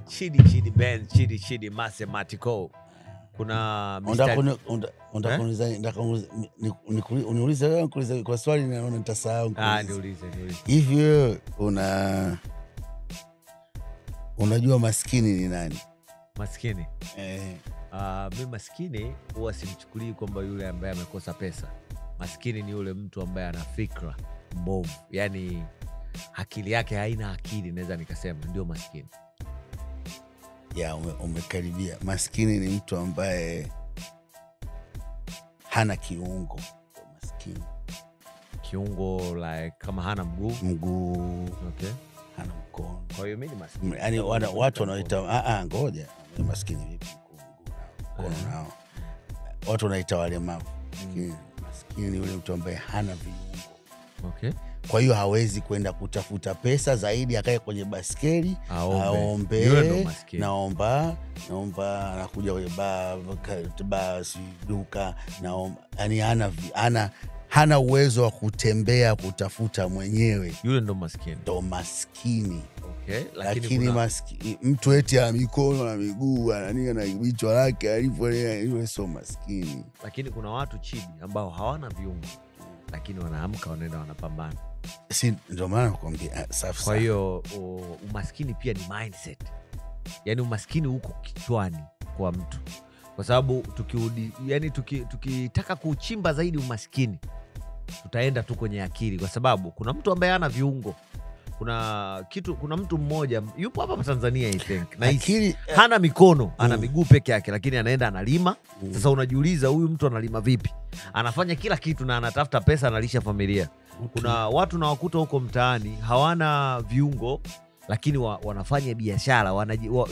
Chidi Chidi Benz, Chidi Chidi Mathematical. Kuna Uniulize wewe, nikuulize kwa swali naona nitasahau. Niulize. Hivi wewe unajua maskini ni nani? Maskini? Mimi maskini huwa simchukulii kwamba yule ambaye amekosa pesa. Maskini ni yule mtu ambaye ana fikra mbovu. Yaani akili yake haina akili, naweza nikasema ndio maskini. Ya, umekaribia. Maskini ni mtu ambaye hana kiungo. Maskini. Kiungo like kama hana mguu. Mguu. Okay. Hana mkono. Kwa hiyo mimi ni maskini. Yaani watu wanaita ngoja. Ni maskini vipi? Mkono nao. Watu wanaita walemavu. Maskini ni yule mtu ambaye hana viungo. Okay. Kwa hiyo hawezi kwenda kutafuta pesa zaidi, akae kwenye baskeli aombe, naomba anakuja kwenye baa duka, naomba. Yani hana uwezo wa kutembea kutafuta mwenyewe. Yule ndo maskini. Ndo maskini. Okay, lakini maskini mtu eti ana mikono na miguu ana nini na kichwa lake alivyo, yule sio maskini. Lakini kuna watu Chidi ambao hawana viungo lakini wanaamka wanaenda wanapambana. Si ndio maana nakwambia safi. Kwa hiyo umaskini pia ni mindset. Yaani umaskini huko kichwani kwa mtu. Kwa sababu tukitaka kuchimba zaidi umaskini tutaenda tu kwenye akili, kwa sababu kuna mtu ambaye hana viungo. Kuna mtu mmoja yupo hapa Tanzania I think. Na akili, hana mikono, ana miguu peke yake lakini anaenda analima. Sasa unajiuliza huyu mtu analima vipi? Anafanya kila kitu na anatafuta pesa, analisha familia. Kuna watu nawakuta huko mtaani hawana viungo lakini wanafanya biashara,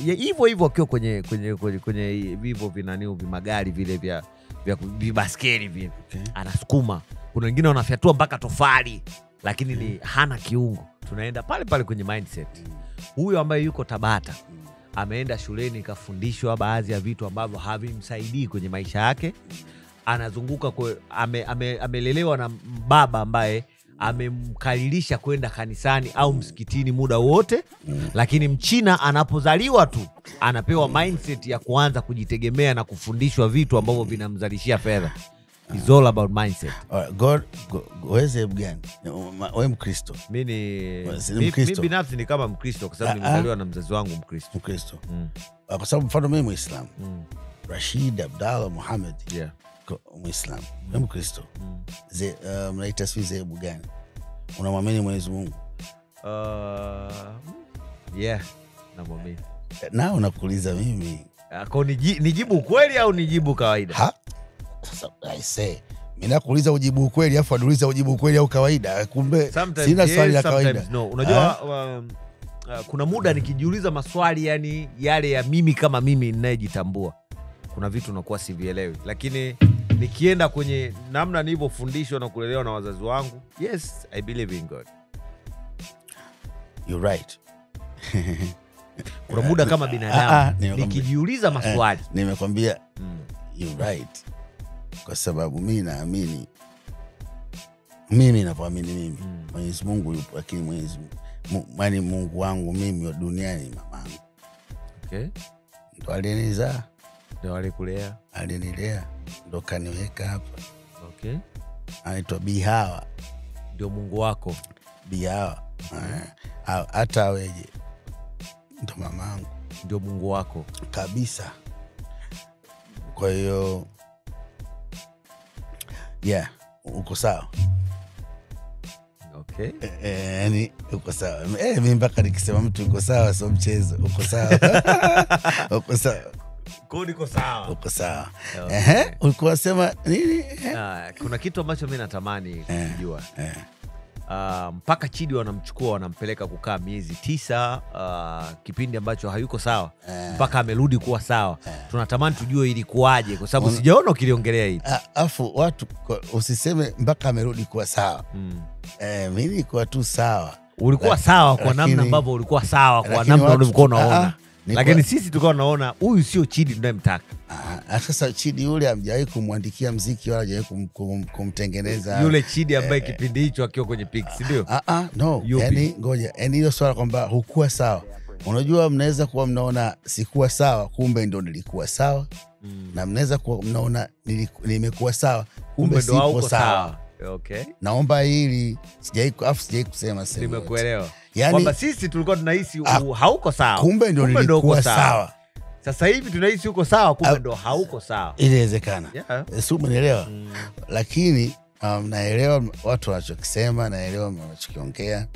hivyo hivyo wakiwa kwenye kwenye vivo vinaniu vimagari vile vya vibaskeli vile. Okay. Anasukuma. Kuna wengine wanafyatua mpaka tofali lakini ni hana kiungo. Tunaenda pale pale kwenye mindset. Huyo ambaye yuko Tabata ameenda shuleni kafundishwa baadhi ya vitu ambavyo havimsaidii kwenye maisha yake. Anazunguka amelelewa na baba ambaye amemkalilisha kwenda kanisani au msikitini muda wote. Lakini Mchina anapozaliwa tu anapewa mindset ya kuanza kujitegemea na kufundishwa vitu ambavyo vinamzalishia fedha. It's all about mindset. God, wewe gani? Wewe Mkristo? Mimi binafsi ni kama Mkristo kwa sababu nimezaliwa na mzazi wangu Mkristo. Mkristo. Kwa sababu mfano mimi Muislamu. Rashid Abdallah Muhammad. Yeah. Muislamu. Wewe Mkristo. Mnaita sisi zebu gani? Unamwamini Mwenyezi Mungu? Yeah, namwamini. Na unakuuliza mimi. Kwa nijibu ukweli au nijibu kawaida? Sasa I say, mimi nakuuliza ujibu ukweli afu aniuliza ujibu ukweli au kawaida. Kumbe sina swali la kawaida. No, unajua kuna muda nikijiuliza maswali yani yale ya mimi kama mimi ninayejitambua, kuna vitu nakuwa sivielewi. Lakini nikienda kwenye namna nilivyofundishwa na kulelewa na wazazi wangu, yes, I believe in God. You're right. Kuna muda kama binadamu nikijiuliza maswali, nimekwambia you're right. Kwa sababu mimi naamini, mimi ninapoamini mimi Mwenyezi Mungu yupo, lakini Mwenyezi Mungu, Mungu wangu mimi wa duniani mamangu. Okay. Ndo alinizaa, ndo alikulea, alinilea, ndo kaniweka hapa. Okay. Anaitwa Bihawa. Ndio Mungu wako. Bihawa. Hata weje ndo mamangu. Ndio Mungu wako kabisa. Kwa hiyo yeah, uko sawa. Okay. Yani uko sawa. Mimi mpaka nikisema mtu uko sawa sio mchezo. Uko sawa. Uko sawa. Kwa niko sawa. Uko sawa. Okay. Ulikuwa unasema nini? Kuna kitu ambacho mimi natamani kujua. Mpaka Chidi wanamchukua wanampeleka kukaa miezi 9, kipindi ambacho hayuko sawa mpaka amerudi kuwa sawa. Tunatamani tujue ilikuwaje kwa sababu sijaona ukiliongelea hili. Afu watu usiseme mpaka amerudi kuwa sawa. Mimi nilikuwa tu sawa. Ulikuwa sawa kwa namna ambavyo ulikuwa sawa kwa namna ulivyokuwa unaona. Lakini sisi tulikuwa tunaona huyu sio Chidi tunayemtaka. Sasa Chidi yule hamjawahi kumwandikia muziki wala hajawahi kumtengeneza. Yule Chidi ambaye kipindi hicho akiwa kwenye peak, si ndio? No, yani ngoja. Yani hiyo swala kwamba hukuwa sawa. Unajua mnaweza kuwa mnaona sikuwa sawa, kumbe ndo nilikuwa sawa. Na mnaweza kuwa mnaona nimekuwa sawa, kumbe sipo sawa. Okay. Naomba hili sijai kusema sema. Nimekuelewa. Yani, kwamba sisi tulikuwa tunahisi hauko sawa, kumbe ndo nilikuwa sawa. Sasa hivi tunahisi uko sawa, kumbe ndo hauko sawa. Inawezekana. Yeah. Si umeelewa? Lakini naelewa watu wanachokisema, naelewa wanachokiongea.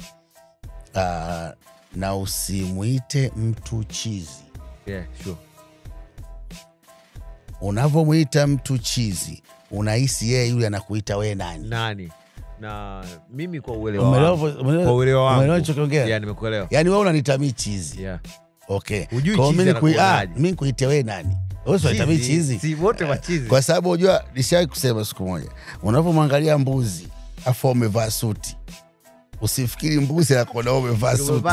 Na usimuite mtu chizi. Yeah, sure. Unavomuita mtu chizi, unahisi yeye yule anakuita wewe nani? Nani? Na mimi kwa uelewa wangu. Kwa uelewa wangu. Umeelewa nilichokiongea? Yeah, nimekuelewa. Yaani wewe unaniita mimi chizi. Yeah. Okay. Hujui chizi anakuonaje? Mimi nikuite wewe nani? Wewe unaniita mimi chizi? Si wote machizi. Kwa sababu unajua nishawahi kusema siku moja, unapomwangalia mbuzi afu umevaa suti, usifikiri mbuzi anakuona umevaa suti.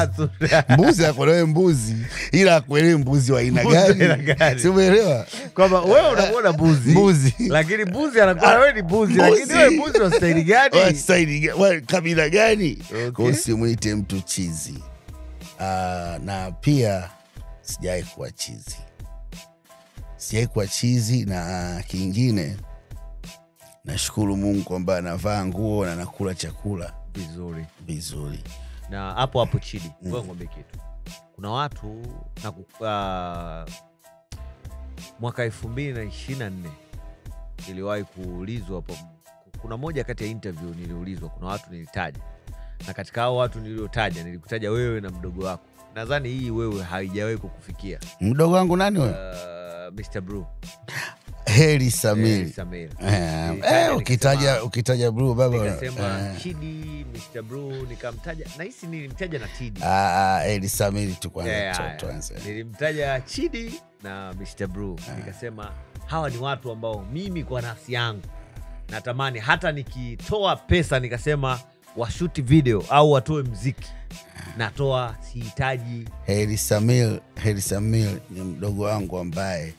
Mbuzi anakuona wewe mbuzi, ila akuelewi mbuzi wa aina gani. Si umeelewa? Kwamba wewe unamuona mbuzi, lakini mbuzi anakuona wewe ni mbuzi, lakini wewe mbuzi wa staili gani? Wa staili gani? Kabila gani? Kwa usimuite mtu chizi. Na pia sijai kuwa chizi. Sijai kuwa chizi. Na kingine, nashukuru Mungu kwamba navaa nguo na nakula chakula vizuri. Vizuri. Na hapo hapo Chidi, wewe ngombe kitu. Kuna watu na mwaka 2024 niliwahi kuulizwa hapo, kuna moja kati ya interview niliulizwa, kuna watu nilitaja. Na katika hao watu niliotaja, nilikutaja wewe na mdogo wako. Nadhani hii wewe haijawahi kukufikia. Mdogo wangu nani wewe? Mr. Blue. Heri Samiri. Heri Samiri. Ukitaja Blue baba. Nikasema Chidi, Mr. Blue, nikamtaja. Nahisi nilimtaja na Chidi. Heri Samiri tu kwanza tuanze. Nilimtaja Chidi na Mr. Blue. Nikasema hawa ni watu ambao mimi kwa nafsi yangu natamani hata nikitoa pesa nikasema washuti video au watoe muziki, natoa, sihitaji. Heri Samir ni mdogo wangu ambaye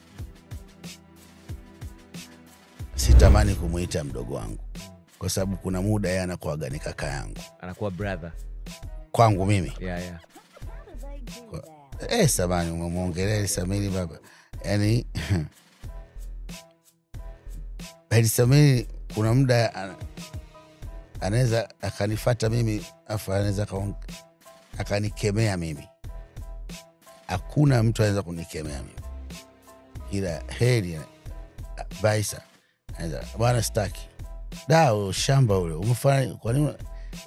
sitamani kumuita mdogo wangu, kwa sababu kuna muda yeye anakuwa ni kaka yangu, anakuwa brother kwangu mimi. Yeah. Samani umemuongelea Samiri baba. Yaani Heri Samiri kuna muda anaweza akanifuata mimi, afa anaweza akanikemea mimi. Hakuna mtu anaweza kunikemea mimi, ila Heri Baisa anaweza, bwana sitaki dao shamba ule umefanya kwa nini?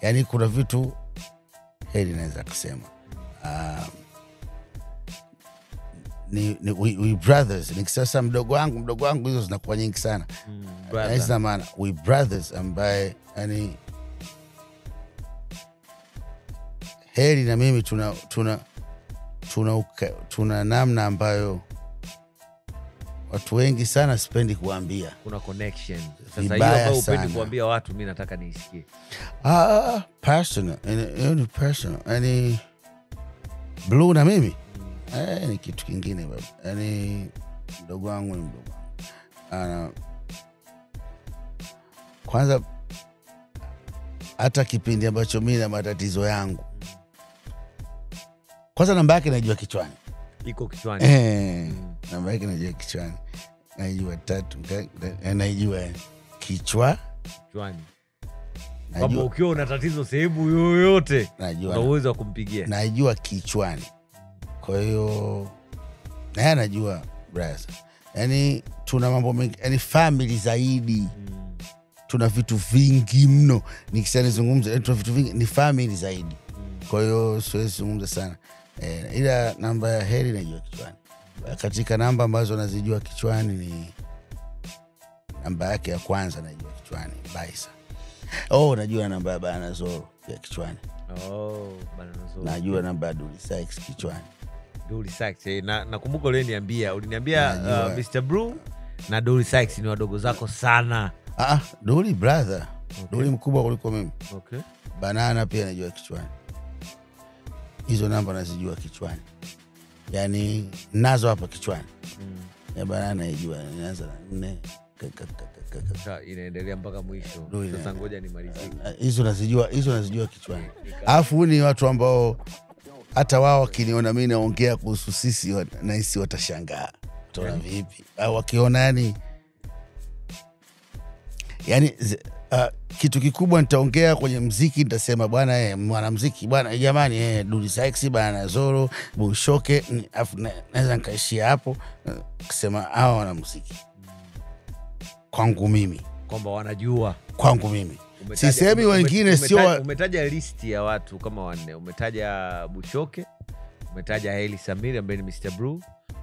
Yani kuna vitu Heri anaweza kusema. Ni we brothers. Nikisasa mdogo wangu hizo zinakuwa nyingi sana. Hizo maana we brothers, ambaye yani Heri na mimi tuna namna ambayo watu wengi sana sipendi kuambia. Kuna connection. Sasa hiyo ambayo upendi kuambia watu, mimi nataka niisikie. Personal. Yani personal. Yani Blue na mimi ni kitu kingine baba. Yani mdogo wangu ni mdogo wangu. Kwanza hata kipindi ambacho mimi na matatizo yangu, kwanza namba yake najua kichwani. Iko kichwani. Namba yake najua kichwani. Najua tatu, najua kichwani. Kama ukiwa una tatizo sehemu yoyote, una uwezo wa kumpigia. Najua kichwani. Kwa hiyo na najua brother. Yaani tuna mambo mengi, yaani family zaidi. Tuna vitu vingi mno. Nikishanizungumza, yaani tuna vitu vingi, ni family zaidi. Kwa hiyo siwezi zungumza sana. Ila namba ya Heri najua kichwani. Katika namba ambazo nazijua kichwani ni namba yake ya kwanza najua kichwani, Baisa. Najua namba ya Bana Zoro ya kichwani. Bana Zoro. Najua namba ya Dully Sykes kichwani. Dully Sykes, na nakumbuka uliniambia Mr. Blue na Dully Sykes ni wadogo zako sana. Dully brother. Okay. Dully mkubwa kuliko mimi. Okay. Banana pia najua kichwani. Hizo namba nazijua kichwani. Yaani nazo hapa kichwani. Ya Banana naijua, inaanza na 4 inaendelea mpaka mwisho. Sasa ngoja nimalizie. Hizo nazijua kichwani. Alafu ni watu ambao Hata wao wakiniona mimi naongea kuhusu sisi nahisi watashangaa. Utaona vipi? Au wakiona yani kitu kikubwa nitaongea kwenye muziki, nitasema bwana mwanamuziki bwana jamani Dully Sykes bwana Zoro Bushoke, afu naweza nikaishia hapo kusema hao wanamuziki. Kwangu mimi kwamba wanajua. Kwangu mimi sisemi wengine sio. Umetaja listi ya watu kama wanne. Umetaja Bushoke, umetaja Heli Samiri ambaye ni Mr. Brew,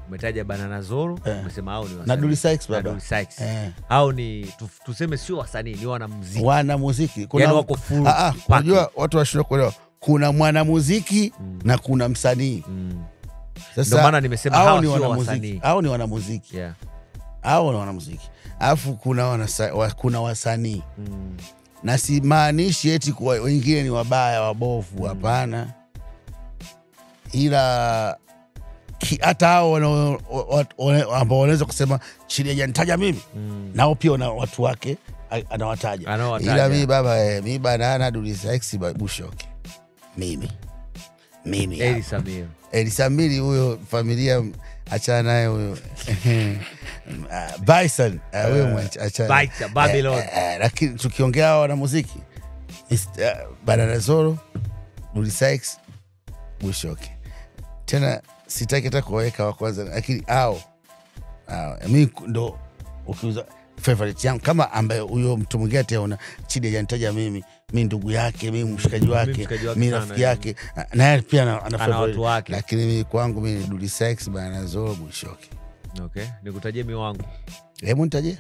umetaja Banana Zoro, umesema hao ni wasanii. Na Dully Sykes baba. Dully Sykes. Hao ni tuseme sio wasanii, ni wanamuziki. Wanamuziki. Kuna yani wako full. Unajua watu washindwa kuelewa. Kuna mwanamuziki na kuna msanii. Sasa ndio maana nimesema hao ni wanamuziki. Hao ni wanamuziki. Yeah. Hao ni wanamuziki. Alafu kuna wasanii. Na simaanishi eti kwa wengine ni wabaya wabovu, hapana. Ila hata hao ambao wanaweza kusema Chidi hajanitaja mimi, nao pia wana watu wake anawataja. Ila mimi baba mimi Banana Dully Sykes Bushoke. Mimi Eli Samiri. Eli Samiri huyo familia achana naye huyo. Bison huyo achana. Bison Babylon. Lakini tukiongea wanamuziki Banana Zoro, Dully Sykes, Bushoke. Tena sitaki hata kuweka wa kwanza, lakini hao mimi ndo ukiuza favorite yangu, kama ambaye huyo mtu mwingine ataona Chidi hajanitaja mimi, mimi ndugu yake, mimi mshikaji wake, mimi rafiki yake, na yeye pia ana favorite wake. Lakini mimi kwangu mimi ni Dully Sykes, Banana Zoro, Bushoke. Okay, nikutajie mimi wangu. Hebu nitajie.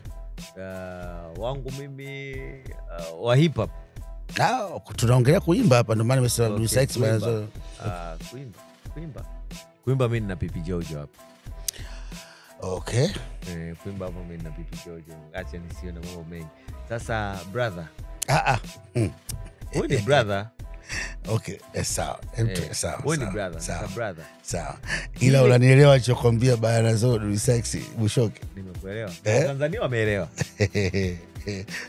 Wangu mimi wa hip hop. Tunaongelea kuimba hapa, ndio maana nimesema Dully Sykes, Banana Zoro. Kuimba mimi na Pipi Jojo hapa. Okay. Kuimba hapo mimi na Pipi Jojo. Acha nisiwe na mambo mengi. Sasa brother. Wewe ni brother. Okay, sawa. Sawa. Wewe ni brother. Sawa brother. Sawa. Ila unanielewa nilichokuambia Banana Zoro, Dully Sykes, Bushoke? Nimekuelewa. Tanzania wameelewa.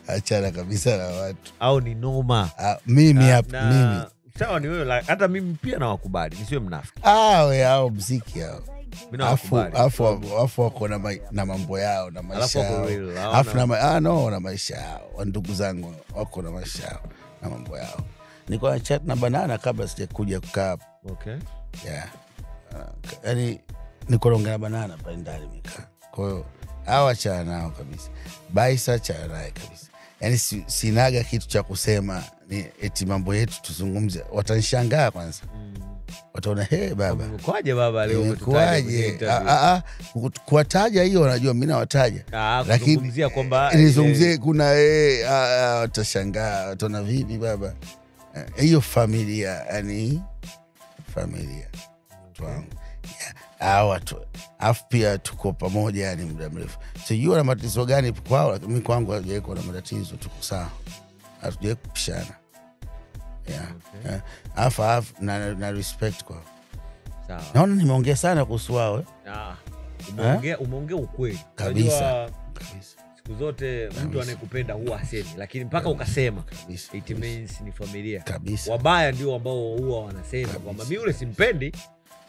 Achana kabisa na watu. Au ni noma. Mimi hapa mimi. Sawa ni wewe, hata mimi pia nawakubali, nisiwe mnafiki. Hao muziki hao. Mimi nawakubali. Afu wako na mambo yao na maisha yao. Afu na na maisha yao. Ndugu zangu wako na maisha yao na mambo yao. Nilikuwa na chat na Banana kabla sijakuja kukaa. Okay. Yeah. Yaani niko naongea na Banana pale ndani nimekaa. Kwa hiyo hawa achana nao kabisa. Baisa achana naye kabisa. Yaani sinaga kitu cha kusema ni eti mambo yetu tuzungumze. Watanishangaa kwanza. Wataona hey baba. Kwaje baba leo umetutaja? Kuwataja hiyo unajua mimi nawataja. Lakini kuzungumzia kwamba nizungumzie kuna watashangaa, wataona vipi baba. Hiyo familia, yani familia wangu. Hao watu afu pia tuko pamoja yani muda mrefu. Sijui wana matatizo gani kwao, lakini mimi kwangu hajawahi kuwa na matatizo, tuko sawa. Hatujawahi kupishana. Yeah. Okay. Afu na respect kwao. Sawa. Naona nimeongea sana kuhusu wao. Umeongea ukweli. Kabisa. Kabisa. Siku zote mtu anayekupenda huwa hasemi, lakini mpaka ukasema kabisa, it means ni familia. Kabisa. Wabaya ndio ambao huwa wanasema kwamba mimi yule simpendi,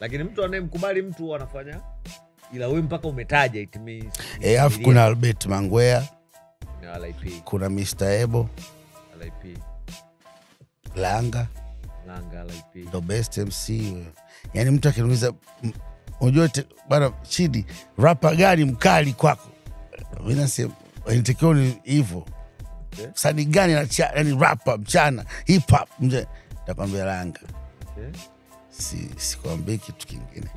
lakini mtu anayemkubali mtu anafanya, ila wewe mpaka umetaja it means. Afu kuna Albert Mangwea, na RIP. Kuna Mr. Ebo, RIP. Langa RIP. The best MC. Yaani mtu akiniuliza unajua bana Chidi rapper gani mkali kwako? Mimi nasema inatakiwa ni hivyo. Msanii gani yani rapper mchana, hip hop mzee, nitakwambia Langa. Okay. Sikwambii kitu kingine.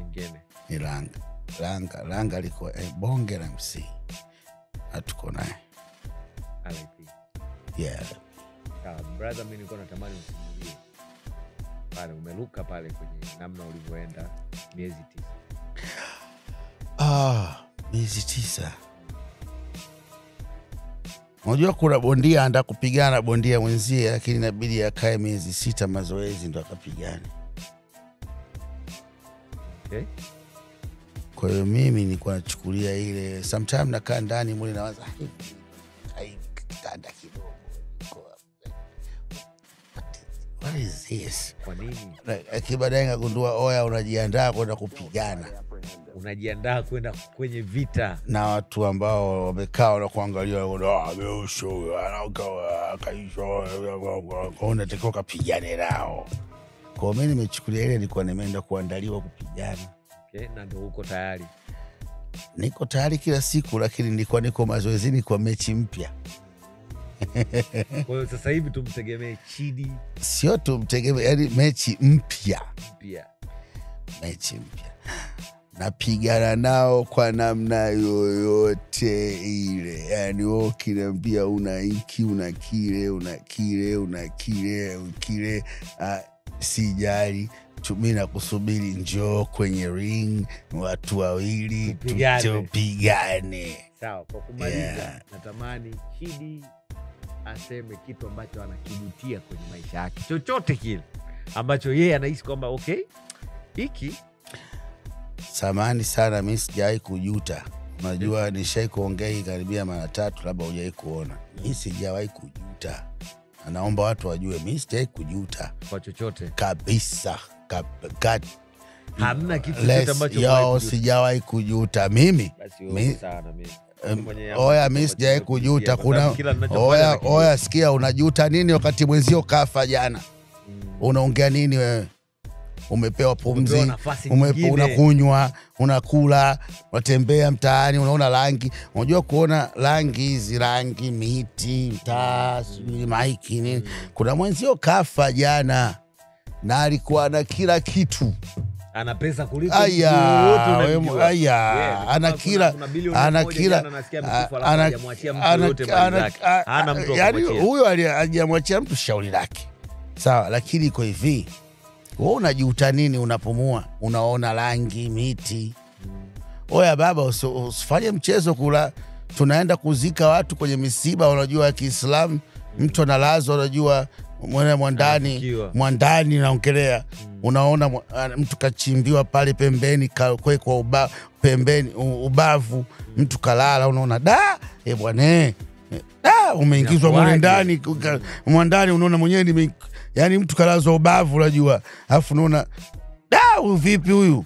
Ni Langa. Langa alikuwa bonge la MC. Hatuko naye. RIP. Yeah. Brother, mimi nilikuwa natamani usimulie. Pale umeruka pale kwenye namna ulivyoenda miezi 9. Miezi 9. Unajua kuna bondia anataka kupigana bondia mwenzie, lakini inabidi akae miezi 6 mazoezi ndo akapigane. Okay. Kwa hiyo mimi nilikuwa nachukulia ile sometime nakaa ndani mule nawaza kitanda kidogo. What is this? Kwa nini? Lakini baadaye nikagundua oya, unajiandaa kwenda kupigana. Unajiandaa kwenda kwenye vita na watu ambao wamekaa wanakuangalia, unatakiwa kapigane nao. Kwa mimi nimechukulia ile nilikuwa nimeenda kuandaliwa kupigana. Okay, na ndio uko tayari? Niko tayari kila siku, lakini nilikuwa niko mazoezini kwa mechi mpya. Kwa hiyo sasa hivi tumtegemee Chidi? Sio tumtegemee, yani mechi mpya. Mechi mpya. Napigana nao kwa namna yoyote ile. Yani wewe ukiniambia una hiki, una kile, una kile, una kile, una kile, sijali. Mimi nakusubiri, njoo kwenye ring, watu wawili tupigane. Sawa, kwa kumaliza, natamani Chidi aseme kitu ambacho anakijutia kwenye maisha yake. Chochote kile ambacho yeye anahisi kwamba okay, hiki. Samahani sana, mimi sijawahi kujuta. Unajua nishai kuongea hii karibia mara 3, labda hujawahi kuona. Mimi sijawahi kujuta. Na naomba watu wajue mimi sijawahi kujuta kwa chochote kabisa. Hamna kitu chochote ambacho sijawahi kujuta mimi. Basi sana mimi. Oya, mimi sijawahi kujuta. Kuna oya, sikia, unajuta nini wakati mwenzio kafa jana? Unaongea nini wewe? Umepewa pumzi, unakunywa, unakula, unatembea mtaani, unaona rangi. Unajua kuona rangi hizi, rangi, miti, mtaa, maiki nini. Kuna mwenzio kafa jana na alikuwa na kila kitu. Ana pesa kuliko wote unamjua. Ana kila, ana kila, hajamwachia mtu yote mali zake. Hana mtu wa kumwachia. Huyo hajamwachia mtu shauri lake. Sawa, lakini iko hivi. Wewe unajuta nini unapumua? Unaona rangi, miti. Oya baba, usifanye mchezo kula. Tunaenda kuzika watu kwenye misiba, unajua ya Kiislamu, mtu analazwa, unajua mwandani, mwandani naongelea. Unaona mtu kachimbiwa pale pembeni, kawekwa pembeni ubavu, mtu kalala, unaona da, bwana, da, umeingizwa mwandani, mwandani unaona mwenyewe yani mtu kalazwa ubavu, unajua. Alafu unaona da, vipi huyu?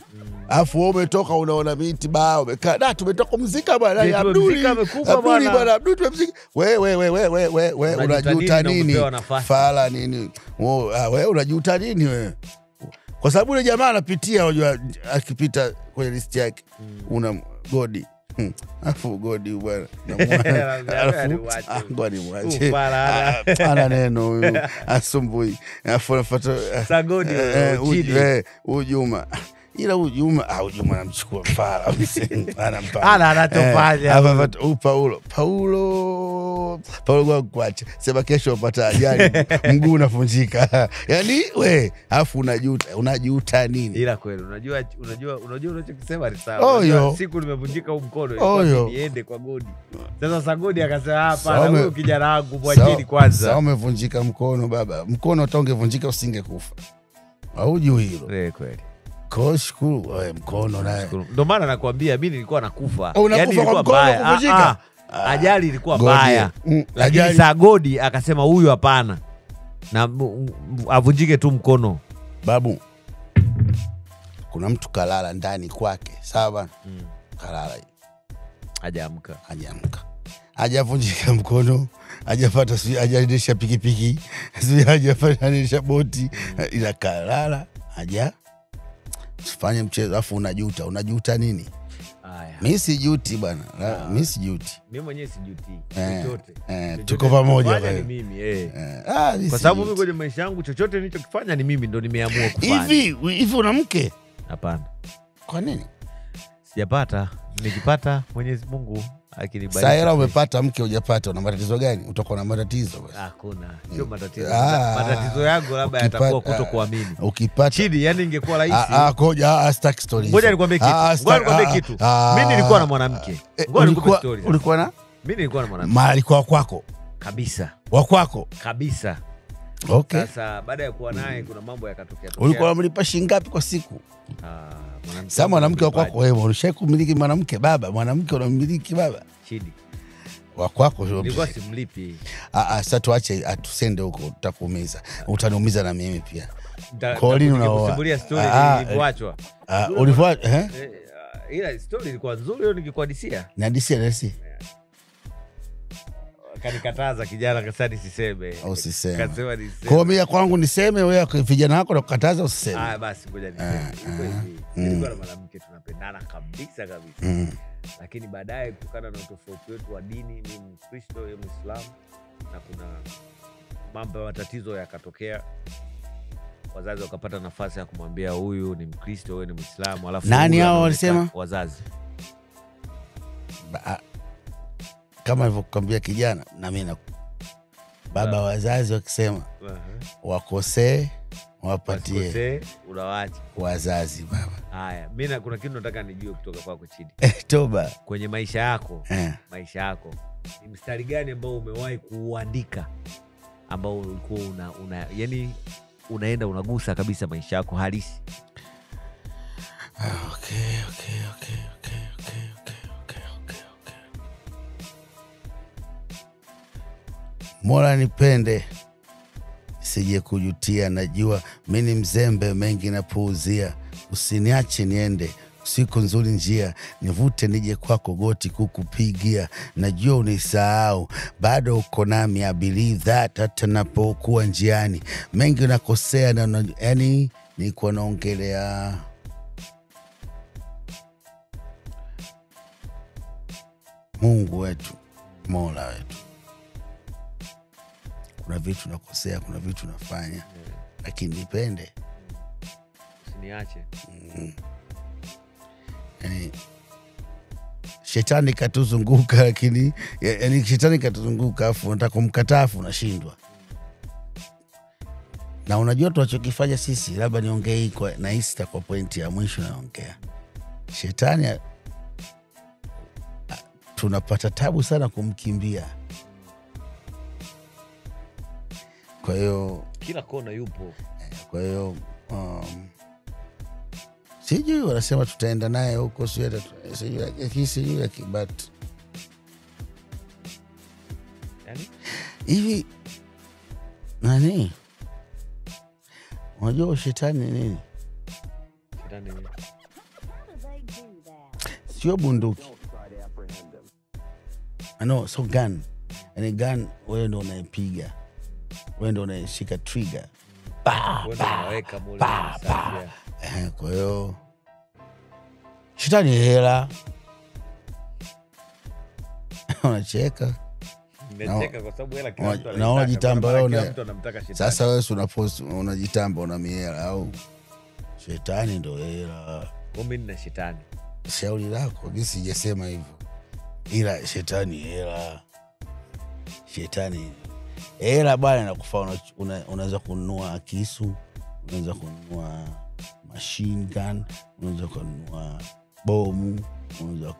Alafu wewe umetoka unaona miti ba umekaa, da, tumetoka kumzika bwana Abduli. Abduli bwana, Abduli tumemzika. Wewe unajuta nini? Fala nini? Wewe unajuta nini wewe? Kwa sababu yule jamaa anapitia, unajua akipita kwenye list yake una godi. Alafu godi bwana. Alafu godi mwache. Ana neno huyu asumbui. Alafu anafuata sagodi Chidi. Huyu Juma. Ila huyu Juma, huyu Juma anamchukua fara. Anampa. Ana anatofanya. Hapa Paulo. Paulo kwa kuacha. Sema kesho upata ajali, mguu unavunjika. Yaani we, alafu unajuta, unajuta nini? Ila kweli unajua unachokisema ni sawa. Siku nimevunjika huu mkono ilikuwa niende kwa godi. Sasa sagodi akasema hapana, huyu kijana wangu mwacheni kwanza. Sasa umevunjika mkono baba. Mkono hata ungevunjika usingekufa. Haujui hilo. Kweli. Shukuru wewe mkono naye. Ndio maana nakwambia mimi nilikuwa nakufa. Yaani ilikuwa mbaya. Ajali ilikuwa mbaya. Lakini Sagodi akasema huyu hapana. Na avunjike tu mkono. Babu, kuna mtu kalala ndani kwake, sawa bwana? Kalala. Hajaamka. Hajavunjika mkono, hajapata, hajaendesha pikipiki, hajapata boti, ila kalala, haja usifanye mchezo afu unajuta. Unajuta nini? Aya. Mimi sijuti bwana. Mimi sijuti. Mimi mwenyewe sijuti. Chochote. Tuko pamoja kwa mimi Kwa sababu mimi kwenye maisha yangu chochote nilichokifanya ni mimi ndo nimeamua kufanya. Hivi una mke? Hapana. Kwa nini? Sijapata. Nikipata Mwenyezi Mungu akinibariki. Sasa umepata mke hujapata, una matatizo gani? Utakuwa na matatizo basi. Hakuna. Sio matatizo. Matatizo yangu labda yatakuwa kutokuamini. Ukipata Chidi, yani ingekuwa rahisi. Ngoja, stack stories. Ngoja nikwambie kitu. Ngoja nikwambie kitu. Mimi nilikuwa na mwanamke. Ngoja nikupe story. Ulikuwa na? Mimi nilikuwa na mwanamke. Ma alikuwa kwako? Kabisa. Wa kwako? Kabisa. Okay. Sasa baada ya kuwa naye kuna mambo yakatokea. Ulikuwa unamlipa shilingi ngapi kwa siku? Sasa mwanamke wa kwako wewe, ulishawahi kumiliki mwanamke baba? Mwanamke unamiliki baba? Chidi. Wa kwako nilikuwa simlipi. Sasa tuache, atusende huko, tutakuumiza. Utaniumiza na mimi pia. Kwa nini unaoa? Nikusimulia story nilivyoachwa. Ulivyoachwa eh? Ila story ilikuwa nzuri leo nikikuhadisia. Nihadisie. Kanikataza kijana akasema nisiseme. Usiseme. Kasema nisiseme. Kwa mimi kwangu niseme, wewe vijana wako nakukataza usiseme. Basi ngoja niseme. Iko hivi. Nilikuwa na mwanamke tunapendana kabisa kabisa. Lakini baadaye kutokana na utofauti wetu wa dini, mimi Mkristo, yeye Muislamu, na kuna mambo ya matatizo yakatokea. Wazazi wakapata nafasi ya kumwambia huyu ni Mkristo, wewe ni Muislamu, alafu nani hao walisema? Wazazi. Kama nilivyokuambia kijana, na mimi na baba, wazazi wakisema wakosee wapatie, wakosee unawaacha wazazi baba. Haya, mimi kuna kitu nataka nijue kutoka kwako Chidi. Toba. Kwenye maisha yako, maisha yako ni mstari gani ambao umewahi kuandika ambao ulikuwa una yani unaenda unagusa kabisa maisha yako halisi? Okay. Mola nipende sije kujutia, najua mimi ni mzembe, mengi napuuzia. Usiniache niende siku nzuri njia, nivute nije kwako goti kukupigia. Najua unisahau, bado uko nami, I believe that. Hata napokuwa njiani mengi nakosea, na yani nilikuwa naongelea Mungu wetu, Mola wetu. Kuna vitu nakosea, kuna vitu nafanya, lakini nipende usiniache. Yani shetani katuzunguka, lakini yani shetani katuzunguka afu unataka kumkataa afu unashindwa. Na unajua tunachokifanya sisi, labda niongee kwa na hisi kwa pointi ya mwisho naongea. Shetani tunapata tabu sana kumkimbia. Kwa hiyo kila kona yupo. Kwa hiyo sijui wanasema tutaenda naye huko, sijui but yani hivi nani, unajua shetani nini? Shetani nini? Sio bunduki. No, so gun. Yani gun wewe ndio unaipiga. Wewe ndio unashika trigger. Pa, unaweka mule. Kwa hiyo shetani hela. Unacheka. Nimecheka kwa sababu hela kila mtu anataka. Na unajitamba wewe, sasa wewe unapost unajitamba una mihela au shetani ndio hela. Kumbe nina shetani. Shauri lako, mimi sijasema hivyo. Ila shetani hela. Shetani hela bwana inakufaa, unaweza kununua kisu, unaweza kununua machine gun, unaweza kununua bomu, unaweza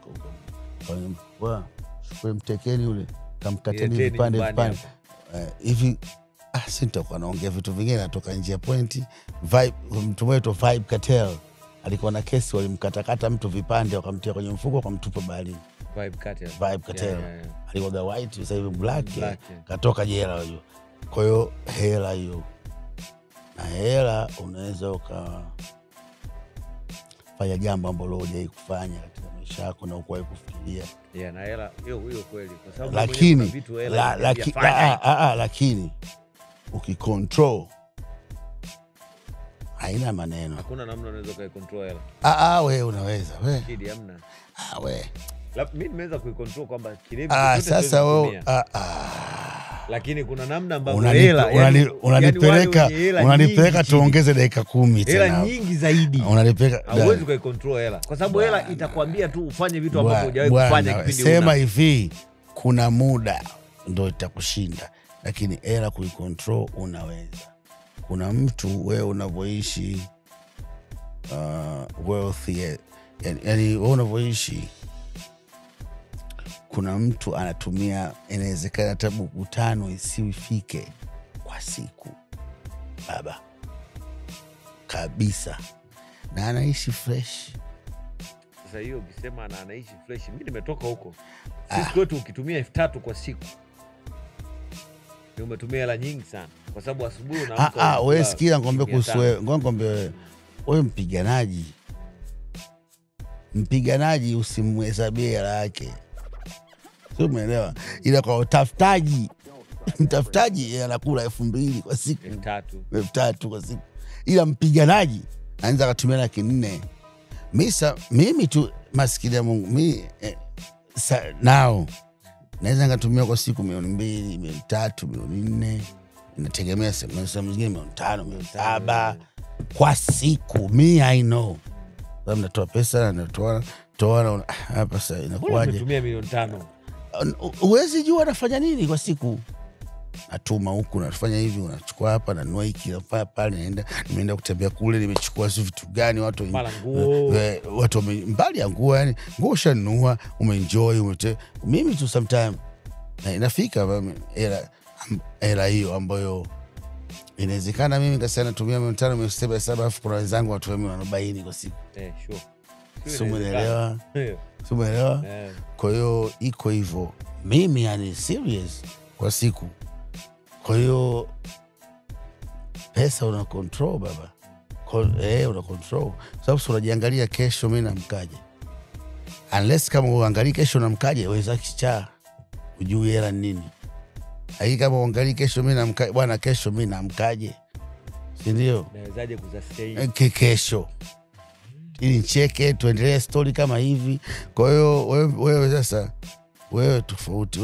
kununua mtekeni ule kamkateni vipande vipande hivi. Sitakuwa naongea vitu vingine, natoka nje ya pointi. Vibe, mtu wetu Vibe Cartel alikuwa na kesi, walimkatakata mtu vipande wakamtia kwenye mfuko wakamtupa baharini. Vibe Cartel. Vibe Cartel. Yeah. Alikuwa white, sasa hivi black, katoka jela unajua. Kwa hiyo hela hiyo. Na hela unaweza ukafanya jambo ambalo hujawahi kufanya katika maisha yako na hukuwahi kufikiria. Yeah, na hela hiyo hiyo kweli, kwa sababu lakini vitu hela lakini ukicontrol haina maneno. Hakuna namna unaweza kuicontrol hela. Wewe unaweza wewe. Kidi hamna. Wewe. Mimi nimeweza kuicontrol kwamba kilevi sasa wewe lakini kuna namna ambayo hela unanipeleka tuongeze dakika 10 tena. Hela nyingi zaidi. Unanipeleka. Hauwezi kuicontrol hela kwa sababu hela itakwambia tu ufanye vitu ambavyo hujawahi kufanya kipindi una. Sema hivi, kuna muda ndio itakushinda, lakini hela kuicontrol unaweza. Kuna mtu wewe unavoishi wealthy, yani wewe unavoishi, kuna mtu anatumia inawezekana hata buku 5 isifike kwa siku baba kabisa, na anaishi fresh. Sasa hiyo ukisema na anaishi fresh, mimi nimetoka huko. Sisi kwetu ukitumia 3000 kwa siku ni umetumia hela nyingi sana, kwa sababu asubuhi unaamka. Wewe sikia, ngombe kuhusu wewe, ngombe wewe mpiganaji. Mpiganaji usimhesabie hela yake. Sio, umeelewa? Ila kwa utafutaji, mtafutaji anakula 2000 kwa siku, 3000 kwa siku. Ila mpiganaji anaweza akatumia 400,000. Mimi tu maskini ya Mungu, mimi nao naweza nikatumia kwa siku 2 milioni, 3 milioni, 4 milioni, inategemea sehemu zingine 5 milioni, 7 milioni kwa siku. Me I know. Sababu natoa pesa, natoa toa hapa sasa inakuwaje? Unatumia 5 milioni. Huwezi jua nafanya nini kwa siku. Natuma huku, nafanya hivi, unachukua hapa, nanunua hiki, nafanya pale, naenda, nimeenda kutembea kule, nimechukua si vitu gani, watu Mara nguo. Watu mbali ya nguo, yani nguo ushanunua, umeenjoy, mimi tu sometime na inafika hela hiyo ambayo inawezekana mimi kasema natumia 500,000, 600,000, 700,000, alafu kuna wenzangu watu 40,000 kwa siku. Sure. Sio, umeelewa? Sio, umeelewa? Kwa hiyo iko hivyo. Mimi yani serious kwa siku. Kwa hiyo pesa una control baba. Una control. Sababu si unajiangalia kesho mimi namkaje. Unless kama uangalie kesho namkaje, weza kichaa. Ujui hela ni nini. Lakini kama uangalie kesho mimi namkaje, bwana kesho mimi namkaje. Si ndio? Nawezaje kusustain? Kesho. Ili nicheke, tuendelee story kama hivi. Kwa hiyo wewe sasa wewe tofauti,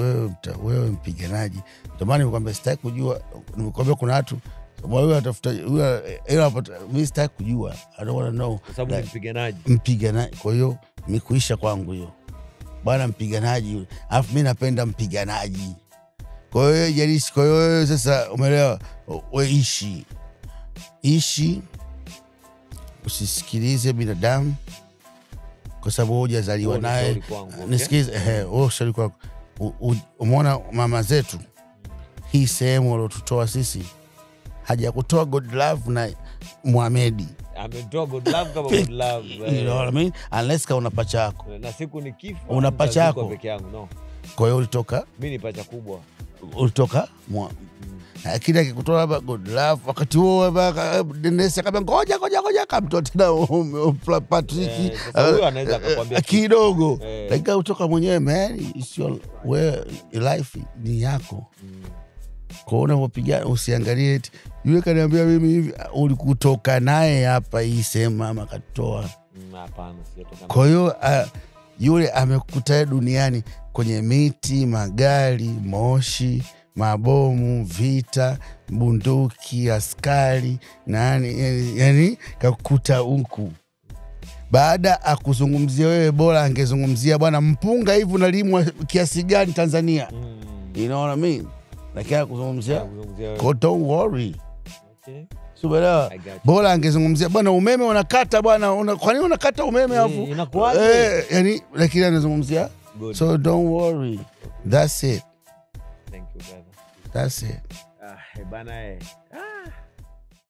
wewe mpiganaji. Ndio maana nimekwambia sitaki kujua, nimekwambia kuna watu wewe atafuta wewe hela, mimi sitaki kujua. I don't want to know. Kwa sababu ni mpiganaji. Mpiganaji. Kwa hiyo mimi kuisha kwangu hiyo. Bwana mpiganaji yule. Alafu mimi napenda mpiganaji. Kwa hiyo jalishi, kwa hiyo sasa umeelewa, wewe ishi. Ishi, usisikilize binadamu kwa sababu wewe hujazaliwa Huo ni naye. ushauri kwangu, okay? Nisikize, wewe ushauri kwako. Umeona mama zetu hii sehemu waliotutoa sisi, hajakutoa God Love na Muhamedi. Ametoa God Love kama God Love. You know what I mean? Unless kama una pacha yako. Na siku nikifa Una pacha nitazikwa yako? peke yangu, no. Kwa hiyo ulitoka Mimi ni pacha kubwa. Ulitoka lakini akikutoa labda God Love wakati huo Dennis akamwambia ngoja ngoja ngoja, akamtoa tena Patrick. Sasa huyo anaweza akakwambia kitu. Kidogo. Lakini utoka mwenyewe, man, it's your where life ni yako. Kwa hiyo unapopiga usiangalie eti yule kaniambia mimi hivi, ulikutoka naye hapa hii sehemu mama katoa. Hapana, sijatoka. Kwa hiyo yule amekuta duniani kwenye miti, magari, moshi, mabomu, vita, bunduki, askari, nani, yani kakuta huku. Baada akuzungumzia wewe, bora angezungumzia bwana mpunga hivi unalimwa kiasi gani Tanzania. You know what I mean? Lakini akuzungumzia Akuzungumzia wewe. Kwa don't worry. Okay. Umeelewa? I got you. Bora angezungumzia bwana umeme unakata bwana, kwa nini unakata umeme alafu? Inakuwaje? Yani lakini anazungumzia. Good. So don't worry. That's it. Thank you, brother. That's it. Ah, bana.